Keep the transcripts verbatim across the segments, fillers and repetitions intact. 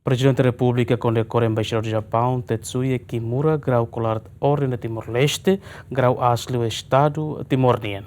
Prezidente Repúblika kondekora Embaixadór Japaun, Tetsuya Kimura, grau kolar Orden de Timor-Leste, grau asli Estadu Timor nian.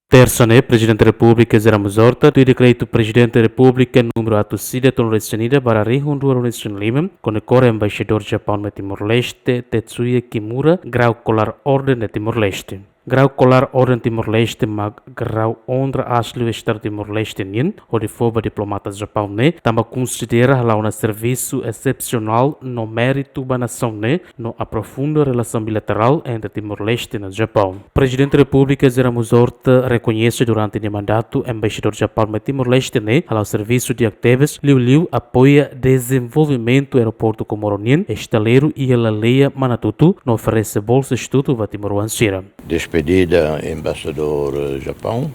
Tersa ne'e, Prezidente Repúblika José Ramos Horta, tuir dekretu Prezidente Repúblika númeru atus ida tolunulu-resin-ida barra rihun rua ruanulu-resin-lima, kondekora Embaixadór Japaun mai Timor-Leste, Tetsuya Kimura, grau kolar Orden de Timor-Leste. Grau kolar Orden Timor-Leste mak grau onra asli Estadu Timor-Leste nian, hodi fó ba diplomata Japaun ne'e, tanba konsidera hala'o ona servisu esepsionál no méritu ba nasaun ne'e, no aprofunda relasaun bilaterál entre Timor-Leste no Japaun. Prezidente Repúblika José Ramos Horta rekoñese durante nia mandatu Embaixadór Japaun mai Timor-Leste ne'e hala'o servisu di'ak tebes, liuliu apoia dezenvolvimentu aeroportu Comoro nian, estaleiru iha Laleia, Manatuto, no oferese bolsa estudu ba timoroan sira. Despedida Embaixadór Japaun,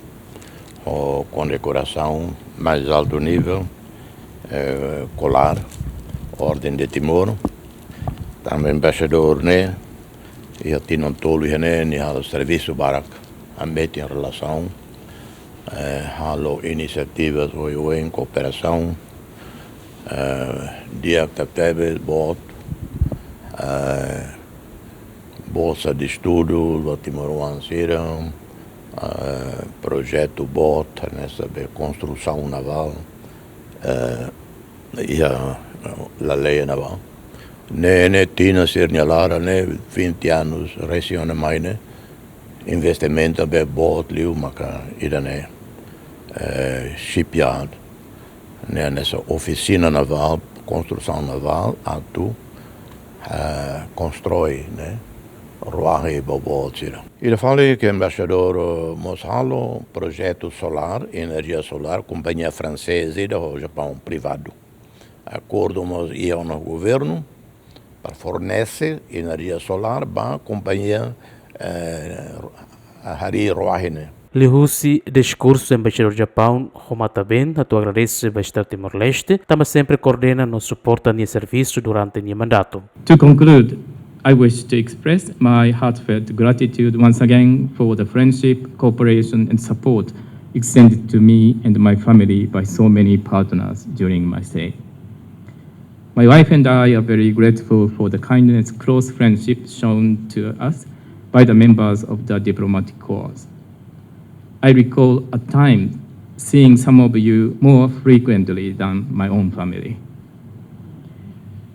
ho kondekorasaun mais altu nivel, eh, kolar Orden de Timor. Tanba Embaixadór ne'e iha tinan tolu iha ne'e, nia halo servisu barak, hametin relasaun, eh, halo inisiativas oioin, kooperasaun, eh, di'ak tebetebes, boot, eh, bolsa de estudu ba timoroan sira, eh, projetu boot, hanesan be konstrusaun navál, eh, iha Laleia ne'ebá. Ne'e, ne'e tinan sira nia laran ne'e, vinte anos, resin ona mai ne'e, investimentu be boot liu maka ida-ne'e, eh, shipyard, ne'e hanesan ofisina navál, konstrusaun navál, atu, eh, konstroi, ne'e, ruahi boboot sira. Ida fali ke embaixadór, eh, mós halo projetu solár, enerjia solár, kompañia franseza ida ho Japaun privadu. Akordu mós iha ona governu para fornese enerjia solár ba kompañia, eh, harii ruahi ne'e. Liuhusi diskursu, Embaixadór Japaun ho matan-been atu agradese ba Estadu Timor-Leste, tanba sempre koordena no suporta nia servisu durante nia mandatu. To conclude, I wish to express my heartfelt gratitude once again for the friendship, cooperation, and support extended to me and my family by so many partners during my stay. My wife and I are very grateful for the kindness, close friendship shown to us by the members of the diplomatic corps. I recall a time seeing some of you more frequently than my own family.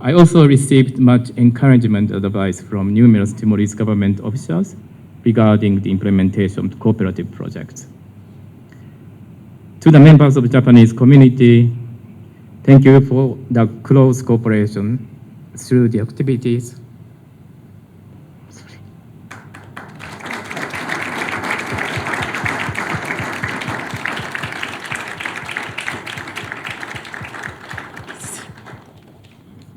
I also received much encouragement advice from numerous Timorese government officials regarding the implementation of cooperative projects. To the members of the Japanese community, thank you for the close cooperation through the activities.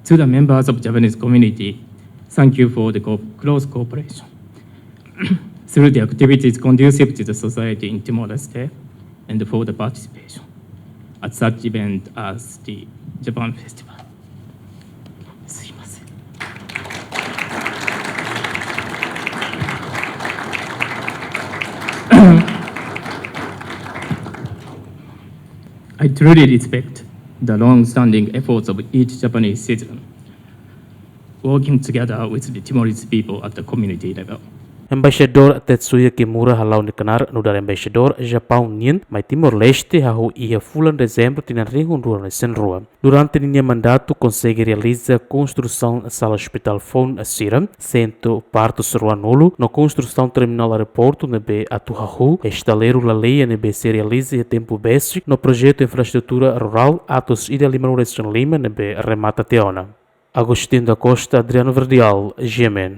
To the members of Japanese community, thank you for the co-, close cooperation through the activities conducive to the society in Timor-Leste and for the participation at such event as the Japan Festival. すいません。 I truly respect the long-standing efforts of each Japanese citizen working together with the Timorese people at the community level. Embaixadór Tetsuya Kimura hala'o nia knaar nu'udar embaixadór Japaun nian mai Timor-Leste hahú iha fulan Dezembru tinan rihun rua ruanulu-resin-rua. Durante ninia mandatu konsege realiza konstrusaun sala ospitál foun sira, sentru partus ruanulu, no konstrusaun terminál aeroportu ne'ebé atu hahú, estaleiru Laleia ne'ebé sei realiza iha tempu besik, no projetu infraestrutura rurál atus ida limanulu-resin-lima ne'ebé remata tiha ona. Agostinho da Costa, Adriano Verdial, G M N.